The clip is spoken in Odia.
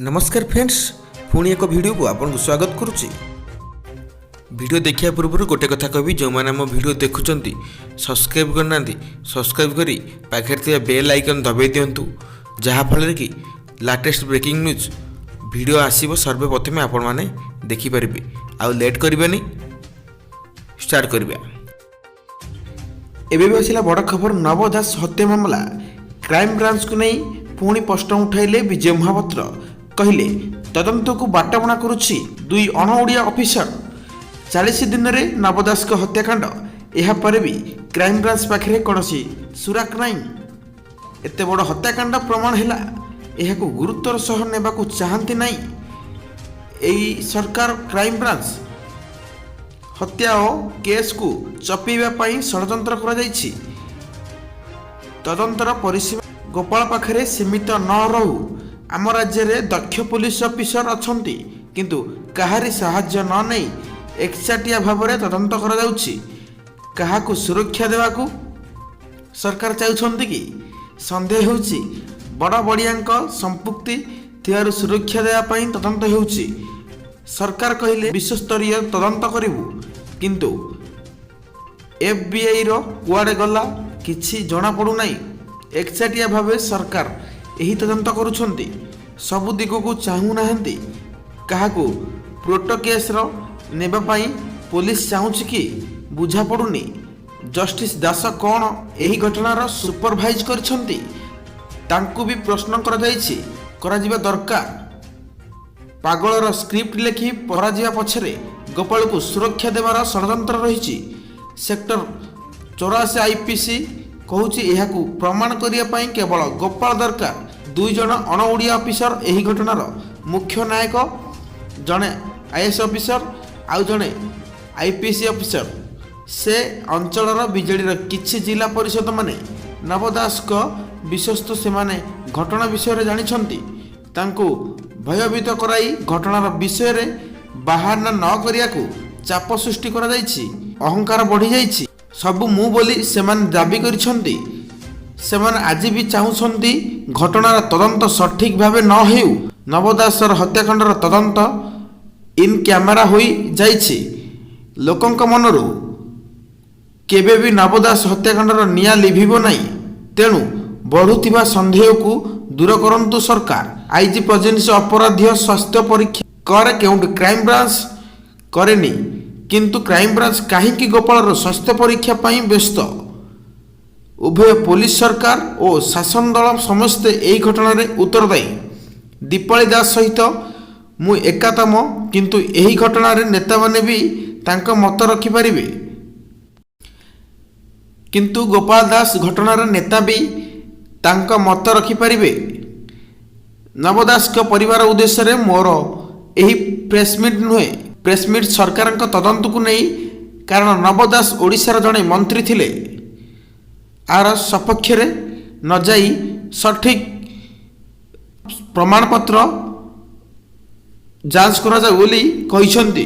ନମସ୍କାର ଫ୍ରେଣ୍ଡସ୍, ପୁଣି ଏକ ଭିଡ଼ିଓକୁ ଆପଣଙ୍କୁ ସ୍ୱାଗତ କରୁଛି। ଭିଡ଼ିଓ ଦେଖିବା ପୂର୍ବରୁ ଗୋଟେ କଥା କହିବି, ଯେଉଁମାନେ ଆମ ଭିଡ଼ିଓ ଦେଖୁଛନ୍ତି, ସବସ୍କ୍ରାଇବ୍ କରିନାହାନ୍ତି, ସବସ୍କ୍ରାଇବ୍ କରି ପାଖରେ ଥିବା ବେଲ୍ ଆଇକନ୍ ଦବାଇ ଦିଅନ୍ତୁ, ଯାହାଫଳରେ କି ଲାଟେଷ୍ଟ ବ୍ରେକିଂ ନ୍ୟୁଜ୍ ଭିଡ଼ିଓ ଆସିବ, ସର୍ବପ୍ରଥମେ ଆପଣମାନେ ଦେଖିପାରିବେ। ଆଉ ଲେଟ୍ କରିବେନି, ଷ୍ଟାର୍ଟ କରିବା। ଏବେ ବି ଆସିଲା ବଡ଼ ଖବର। ନବ ଦାସ ହତ୍ୟା ମାମଲା କ୍ରାଇମବ୍ରାଞ୍ଚକୁ ନେଇ ପୁଣି ପ୍ରଶ୍ନ ଉଠାଇଲେ ବିଜୟ ମହାପାତ୍ର। କହିଲେ, ତଦନ୍ତକୁ ବାଟବଣା କରୁଛି ଦୁଇ ଅଣ ଓଡ଼ିଆ ଅଫିସର। 40 ଦିନରେ ନବ ଦାସଙ୍କ ହତ୍ୟାକାଣ୍ଡ, ଏହାପରେ ବି କ୍ରାଇମବ୍ରାଞ୍ଚ ପାଖରେ କୌଣସି ସୁରାକ ନାହିଁ। ଏତେ ବଡ଼ ହତ୍ୟାକାଣ୍ଡ ପ୍ରମାଣ ହେଲା, ଏହାକୁ ଗୁରୁତ୍ୱର ସହ ନେବାକୁ ଚାହାନ୍ତି ନାହିଁ ଏଇ ସରକାର। କ୍ରାଇମବ୍ରାଞ୍ଚ ହତ୍ୟା ଓ କେସ୍କୁ ଚପେଇବା ପାଇଁ ଷଡ଼ଯନ୍ତ୍ର କରାଯାଇଛି। ତଦନ୍ତର ପରିସୀମା ଗୋପାଳ ପାଖରେ ସୀମିତ ନ ରହୁ। ଆମ ରାଜ୍ୟରେ ଦକ୍ଷ ପୋଲିସ ଅଫିସର ଅଛନ୍ତି, କିନ୍ତୁ କାହାରି ସାହାଯ୍ୟ ନ ନେଇ ଏକଚାଟିଆ ଭାବରେ ତଦନ୍ତ କରାଯାଉଛି। କାହାକୁ ସୁରକ୍ଷା ଦେବାକୁ ସରକାର ଚାହୁଁଛନ୍ତି କି? ସନ୍ଦେହ ହେଉଛି, ବଡ଼ ବଡ଼ିଆଙ୍କ ସମ୍ପୃକ୍ତି ଥିବାରୁ ସୁରକ୍ଷା ଦେବା ପାଇଁ ତଦନ୍ତ ହେଉଛି। ସରକାର କହିଲେ ବିଶ୍ୱସ୍ତରୀୟ ତଦନ୍ତ କରିବୁ, କିନ୍ତୁ ଏଫ୍ବିଆଇର କୁଆଡ଼େ ଗଲା, କିଛି ଜଣାପଡ଼ୁନାହିଁ। ଏକଚାଟିଆ ଭାବେ ସରକାର ଏହି ତଦନ୍ତ କରୁଛନ୍ତି, ସବୁ ଦିଗକୁ ଚାହୁଁନାହାନ୍ତି। କାହାକୁ ପ୍ରୋଟେକ୍ସନରେ ନେବା ପାଇଁ ପୋଲିସ ଚାହୁଁଛି କି, ବୁଝାପଡ଼ୁନି। ଜଷ୍ଟିସ୍ ଦାସ କ'ଣ ଏହି ଘଟଣାର ସୁପରଭାଇଜ କରିଛନ୍ତି? ତାଙ୍କୁ ବି ପ୍ରଶ୍ନ କରାଯାଇଛି, କରାଯିବା ଦରକାର। ପାଗଳର ସ୍କ୍ରିପ୍ଟ ଲେଖି କରାଯିବା ପଛରେ ଗୋପାଳକୁ ସୁରକ୍ଷା ଦେବାର ଷଡ଼ଯନ୍ତ୍ର ରହିଛି। ସେକ୍ଟର 84 ଆଇପିସି କହୁଛି, ଏହାକୁ ପ୍ରମାଣ କରିବା ପାଇଁ କେବଳ ଗୋପାଳ ଦରକାର। ଦୁଇ ଜଣ ଅଣ ଓଡ଼ିଆ ଅଫିସର ଏହି ଘଟଣାର ମୁଖ୍ୟ ନାୟକ। ଜଣେ ଆଇଏଏସ୍ ଅଫିସର, ଆଉ ଜଣେ ଆଇପିଏସ୍ ଅଫିସର। ସେ ଅଞ୍ଚଳର ବିଜେଡ଼ିର କିଛି ଜିଲ୍ଲା ପରିଷଦ ମାନେ ନବ ଦାସଙ୍କ ବିଶ୍ୱସ୍ତ। ସେମାନେ ଘଟଣା ବିଷୟରେ ଜାଣିଛନ୍ତି। ତାଙ୍କୁ ଭୟଭୀତ କରାଇ ଘଟଣାର ବିଷୟରେ ବାହାନା ନ କରିବାକୁ ଚାପ ସୃଷ୍ଟି କରାଯାଇଛି। ଅହଙ୍କାର ବଢ଼ିଯାଇଛି। ସବୁ ମୁଁ ବୋଲି ସେମାନେ ଦାବି କରିଛନ୍ତି। ସେମାନେ ଆଜି ବି ଚାହୁଁଛନ୍ତି ଘଟଣାର ତଦନ୍ତ ସଠିକ୍ ଭାବେ ନ ହେଉ। ନବ ଦାସର ହତ୍ୟାକାଣ୍ଡର ତଦନ୍ତ ଇନ୍ କ୍ୟାମେରା ହୋଇ ଯାଇଛି। ଲୋକଙ୍କ ମନରୁ କେବେ ବି ନବ ଦାସ ହତ୍ୟାକାଣ୍ଡର ନିଆଁ ଲିଭିବ ନାହିଁ। ତେଣୁ ବଢ଼ୁଥିବା ସନ୍ଦେହକୁ ଦୂର କରନ୍ତୁ ସରକାର। ଆଇଜି ପ୍ରେଜେନ୍ସ ଅପରାଧୀୟ ସ୍ୱାସ୍ଥ୍ୟ ପରୀକ୍ଷା କରେ, କେଉଁଠି କ୍ରାଇମବ୍ରାଞ୍ଚ କରେନି। କିନ୍ତୁ କ୍ରାଇମବ୍ରାଞ୍ଚ କାହିଁକି ଗୋପାଳର ସ୍ୱାସ୍ଥ୍ୟ ପରୀକ୍ଷା ପାଇଁ ବ୍ୟସ୍ତ? ଉଭୟ ପୋଲିସ, ସରକାର ଓ ଶାସନ ଦଳ ସମସ୍ତେ ଏହି ଘଟଣାରେ ଉତ୍ତରଦାୟୀ। ଦୀପାଳି ଦାସ ସହିତ ମୁଁ ଏକମତ, କିନ୍ତୁ ଏହି ଘଟଣାରେ ନେତାମାନେ ବି ତାଙ୍କ ମତ ରଖିପାରିବେ। କିନ୍ତୁ ଗୋପାଳ ଦାସ ଘଟଣାର ନେତା ବି ତାଙ୍କ ମତ ରଖିପାରିବେ। ନବ ଦାସଙ୍କ ପରିବାର ଉଦ୍ଦେଶ୍ୟରେ ମୋର ଏହି ପ୍ରେସମିଟ୍ ନୁହେଁ। ପ୍ରେସମିଟ୍ ସରକାରଙ୍କ ତଦନ୍ତକୁ ନେଇ, କାରଣ ନବ ଦାସ ଓଡ଼ିଶାର ଜଣେ ମନ୍ତ୍ରୀ ଥିଲେ। ଆର ସପକ୍ଷରେ ନଯାଇ ସଠିକ୍ ପ୍ରମାଣପତ୍ର ଯାଞ୍ଚ କରାଯାଉ ବୋଲି କହିଛନ୍ତି।